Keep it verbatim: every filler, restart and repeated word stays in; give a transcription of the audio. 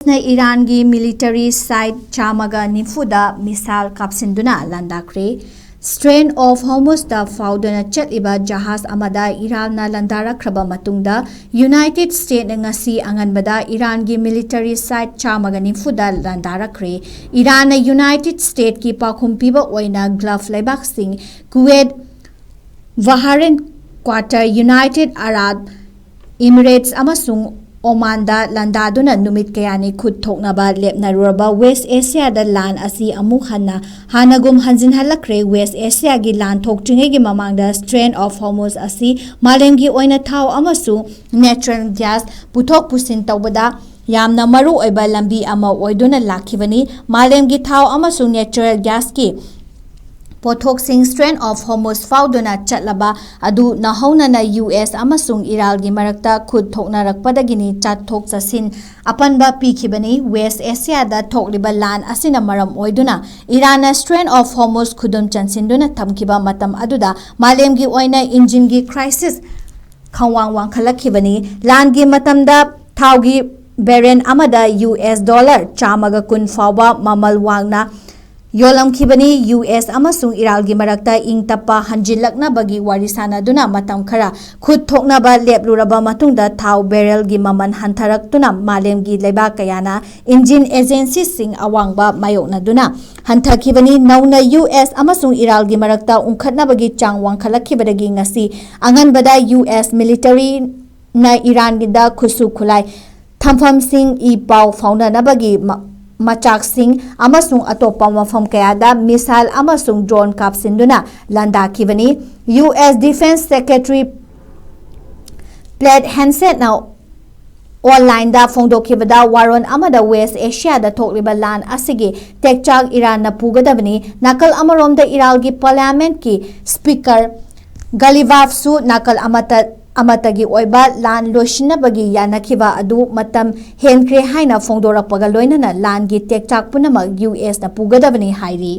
ꯅ ꯏꯔꯥꯟꯒꯤ military side ꯆꯥꯝꯃꯒ ꯅꯤꯐꯨꯗ missile ꯀꯥꯞꯁꯤꯟꯗꯨꯅ ꯂꯥꯟꯗꯥꯈ꯭ꯔꯦ꯫ Strait of Hormuzꯇ ꯐꯥꯎꯗꯨꯅ ꯆꯠꯂꯤꯕ ꯖꯍꯥꯖ ꯑꯃꯗ ꯏꯔꯥꯟꯅ ꯂꯥꯟꯗꯥꯔꯛꯈ꯭ꯔꯕ ꯃꯇꯨꯡꯗ, ꯌꯨꯅꯥꯏꯇꯦꯗ ꯁ꯭ꯇꯦꯠꯅ ꯉꯁꯤ ꯑꯉꯟꯕꯗ ꯏꯔꯥꯟꯒꯤ ꯃꯤꯂꯤꯇꯔꯤ ꯁꯥꯏꯠ ꯆꯥꯝꯃꯒ ꯅꯤꯐꯨꯗ ꯂꯥꯟꯗꯥꯔꯛꯈ꯭ꯔꯦ꯫ ꯏꯔꯥꯟꯅ ꯌꯨꯅꯥꯏꯇꯦꯗ ꯁ꯭ꯇꯦꯠꯀꯤ ꯄꯥꯎꯈꯨꯝ ꯄꯤꯕ ꯑꯣꯏꯅ golf ꯂꯩꯕꯥꯛꯁꯤꯡ ꯀꯨꯋꯦꯠ, ꯕꯍꯔꯦꯟ, quarter, United Arab Emirates ꯑꯃꯁꯨꯡ ꯑꯣꯃꯥꯟꯗ ꯂꯥꯟꯗꯥꯗꯨꯅ ꯅꯨꯃꯤꯠ ꯀꯌꯥꯅꯤ ꯈꯨꯠ ꯊꯣꯛꯅꯕ ꯂꯦꯞꯅꯔꯨꯔꯕ ꯋꯦꯁ꯭ꯠ ꯑꯦꯁꯤꯌꯥꯗ ꯂꯥꯟ ꯑꯁꯤ ꯑꯃꯨꯛ ꯍꯟꯅ ꯍꯥꯟꯅꯒꯨꯝ ꯍꯟꯖꯤꯟꯍꯜꯂꯛꯈ꯭ꯔꯦ꯫ ꯋꯦꯁ꯭ꯠ ꯑꯦꯁꯤꯌꯥꯒꯤ ꯂꯥꯟ ꯊꯣꯛꯇ꯭ꯔꯤꯉꯩꯒꯤ ꯃꯃꯥꯡꯗ Strait of Hormuz ꯑꯁꯤ ꯃꯥꯂꯦꯝꯒꯤ ꯑꯣꯏꯅ ꯊꯥꯎ ꯑꯃꯁꯨꯡ ꯅꯦꯆꯔꯦꯜ ꯒ꯭ꯌꯥꯁ ꯄꯨꯊꯣꯛ ꯄꯨꯁꯤꯟ ꯇꯧꯕꯗ ꯌꯥꯝꯅ ꯃꯔꯨ ꯑꯣꯏꯕ ꯂꯝꯕꯤ ꯑꯃ ꯑꯣꯏꯗꯨꯅ ꯂꯥꯛꯈꯤꯕꯅꯤ꯫ ꯃꯥꯂꯦꯝꯒꯤ ꯊꯥꯎ ꯑꯃꯁꯨꯡ ꯅꯦꯆꯔꯦꯜ ꯒ꯭ꯌꯥꯁꯀꯤ ꯄꯣꯠꯊꯣꯛꯁꯤꯡ Strait of Hormuz ꯐꯥꯎꯗꯨꯅ ꯆꯠꯂꯕ ꯑꯗꯨ ꯅꯧꯍꯧꯅꯅ ꯌꯨ ꯑꯦꯁ ꯑꯃꯁꯨꯡ ꯏꯔꯥꯜꯒꯤ ꯃꯔꯛꯇ ꯈꯨꯠ ꯊꯣꯛꯅꯔꯛꯄꯗꯒꯤꯅꯤ꯫ ꯆꯠꯊꯣꯛ ꯆꯠꯁꯤꯟ ꯑꯄꯟꯕ ꯄꯤꯈꯤꯕꯅꯤ꯫ ꯋꯦꯁ꯭ꯠ ꯑꯦꯁꯤꯌꯥꯗ ꯊꯣꯛꯂꯤꯕ ꯂꯥꯟ ꯑꯁꯤꯅ ꯃꯔꯝ ꯑꯣꯏꯗꯨꯅ ꯏꯔꯥꯟꯅ Strait of Hormuz ꯈꯨꯗꯨꯝ ꯆꯟꯁꯤꯟꯗꯨꯅ ꯊꯝꯈꯤꯕ ꯃꯇꯝ ꯑꯗꯨꯗ ꯃꯥꯂꯦꯝꯒꯤ ꯑꯣꯏꯅ ꯏꯟꯖꯤꯟꯒꯤ ꯀ꯭ꯔꯥꯏꯁꯤꯁ ꯈꯪꯋꯥꯡ ꯋꯥꯡꯈꯠꯂꯛꯈꯤꯕꯅꯤ꯫ ꯂꯥꯟꯒꯤ ꯃꯇꯝꯗ ꯊꯥꯎꯒꯤ ꯕꯦꯔꯦꯜ ꯑꯃꯗ ꯌꯨ ꯑꯦꯁ ꯗꯣꯂꯔ ꯆꯥꯝꯃꯒ ꯀꯨꯟ ꯐꯥꯎꯕ ꯃꯃꯜ ꯋꯥꯡꯅ ꯌꯣꯜꯂꯝꯈꯤꯕꯅꯤ꯫ ꯌꯨ ꯑꯦꯁ ꯑꯃꯁꯨꯡ ꯏꯔꯥꯜꯒꯤ ꯃꯔꯛꯇ ꯏꯪ ꯇꯞꯄ ꯍꯟꯖꯤꯜꯂꯛꯅꯕꯒꯤ ꯋꯥꯔꯤ ꯁꯥꯅꯗꯨꯅ ꯃꯇꯝ ꯈꯔ ꯈꯨꯠ ꯊꯣꯛꯅꯕ ꯂꯦꯞꯂꯨꯔꯕ ꯃꯇꯨꯡꯗ ꯊꯥꯎ ꯕꯦꯔꯦꯜꯒꯤ ꯃꯃꯜ ꯍꯟꯊꯔꯛꯇꯨꯅ ꯃꯥꯂꯦꯝꯒꯤ ꯂꯩꯕꯥꯛ ꯀꯌꯥꯅ ꯏꯟꯖꯤꯟ ꯑꯦꯖꯦꯟꯁꯤꯁꯤꯡ ꯑꯋꯥꯡꯕ ꯃꯥꯌꯣꯛꯅꯗꯨꯅ ꯍꯟꯊꯈꯤꯕꯅꯤ꯫ ꯅꯧꯅ ꯌꯨ ꯑꯦꯁ ꯑꯃꯁꯨꯡ ꯏꯔꯥꯜꯒꯤ ꯃꯔꯛꯇ ꯎꯪꯈꯠꯅꯕꯒꯤ ꯆꯥꯡ ꯋꯥꯡꯈꯠꯂꯛꯈꯤꯕꯗꯒꯤ ꯉꯁꯤ ꯑꯉꯟꯕꯗ ꯌꯨ ꯑꯦꯁ ꯃꯤꯂꯤꯇꯔꯤꯅ ꯏꯔꯥꯟꯒꯤꯗ ꯈꯨꯠꯁꯨ ꯈꯨꯠꯂꯥꯏ ꯊꯝꯐꯝꯁꯤꯡ, ꯏ ꯄꯥꯎ ꯐꯥꯎꯅꯅꯕꯒꯤ ꯃ-, ꯃꯆꯥꯛꯁꯤꯡ ꯑꯃꯁꯨꯡ ꯑꯇꯣꯞꯄ ꯃꯐꯝ ꯀꯌꯥꯗ ꯃꯤꯁꯥꯏꯜ ꯑꯃꯁꯨꯡ ꯗ꯭ꯔꯣꯟ ꯀꯥꯞꯁꯤꯟꯗꯨꯅ ꯂꯥꯟꯗꯥꯈꯤꯕꯅꯤ꯫ U S defence secretary Pete ꯍꯦꯒꯁꯦꯠꯅ ꯑꯣꯟꯂꯥꯏꯟꯗ ꯐꯣꯡꯗꯣꯛꯈꯤꯕꯗ ꯋꯥꯔꯣꯜ ꯑꯃꯗ ꯋꯦꯁ꯭ꯠ ꯑꯦꯁꯤꯌꯥꯗ ꯊꯣꯛꯂꯤꯕ ꯂꯥꯟ ꯑꯁꯤꯒꯤ ꯇꯦꯛꯆꯥꯛ ꯏꯔꯥꯟꯅ ꯄꯨꯒꯗꯕꯅꯤ꯫ ꯅꯥꯀꯜ ꯑꯃꯔꯣꯝꯗ ꯏꯔꯥꯜꯒꯤ ꯄꯥꯔꯂꯤꯌꯥꯃꯦꯟꯠꯀꯤ ꯁ꯭ꯄꯤꯀꯔ ꯒꯥꯂꯤꯕꯥꯐꯁꯨ ꯅꯥꯀꯜ ꯑꯃꯠꯇ, ꯑꯃꯠꯇꯒꯤ ꯑꯣꯏꯕ ꯂꯥꯟ ꯂꯣꯏꯁꯤꯟꯅꯕꯒꯤ ꯌꯥꯅꯈꯤꯕ ꯑꯗꯨ ꯃꯇꯝ ꯍꯦꯟꯈ꯭ꯔꯦ ꯍꯥꯏꯅ ꯐꯣꯡꯗꯣꯔꯛꯄꯒ ꯂꯣꯏꯅꯅ ꯂꯥꯟꯒꯤ ꯇꯦꯛꯆꯥꯛ ꯄꯨꯝꯅꯃꯛ ꯌꯨ ꯑꯦꯁꯅ ꯄꯨꯒꯗꯕꯅꯤ ꯍꯥꯏꯔꯤ꯫